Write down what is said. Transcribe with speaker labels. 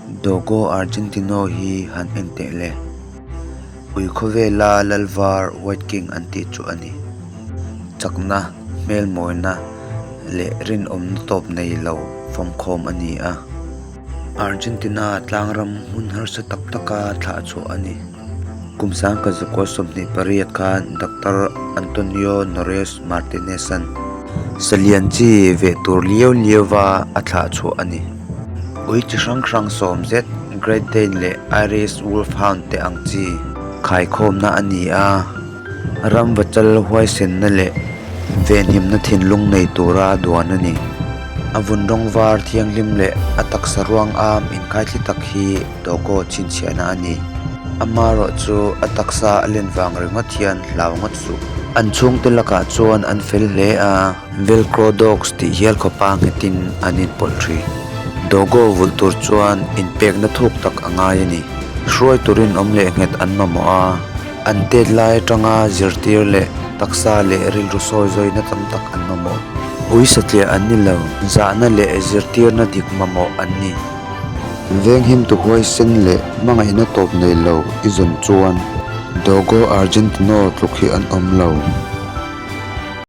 Speaker 1: Dogo Argentino hi han en teh le. Ui khawvela lal var White King an tih chu a ni. Chakna, hmelmawina leh rinawmna tawp nei lo fawmkhawm a ni a. Argentina tlangram hmun harsa tak taka thlah chhuah a ni. Kum sangkhat zakua 28 khan Doctor Antonio Nores Martinez-a'n salian chi veh tur liau liauva a thlah chhuah a ni. Ui chi hrang hrang sawm zet Great Dane leh Irish Wolfhound te ang chi khaikhawmna a ni a, ramvachal huaisenna leh venhimna thinlung nei tura duan a ni. A vun rawng var thianghlim leh a taksa ruang am inkhaithli tak hi Dogo chhinchhiahna a ni. Amaherawh chu a taksa a len vang ringawt hian hlau ngawt suh. An chhungte lakah chuan an fel hle a, Velcro dogs tih hial khawpa nghetin an inpawlh thin. Dogo vulh tur chuan inpekna thuk tak a ngai a ni. Hruai turin awm leh nghet an mamawh a, an tet lai atanga zirtir leh taksa leh rilru sawi zawina tam tak an mamawh. Ui satliah an ni lo, zahna leh zirtirna dik mamawh an ni. Venghim tu huaisen leh hmangaihna tawp nei lo i zawn chuan Dogo Argentino tluk hi an awm lo.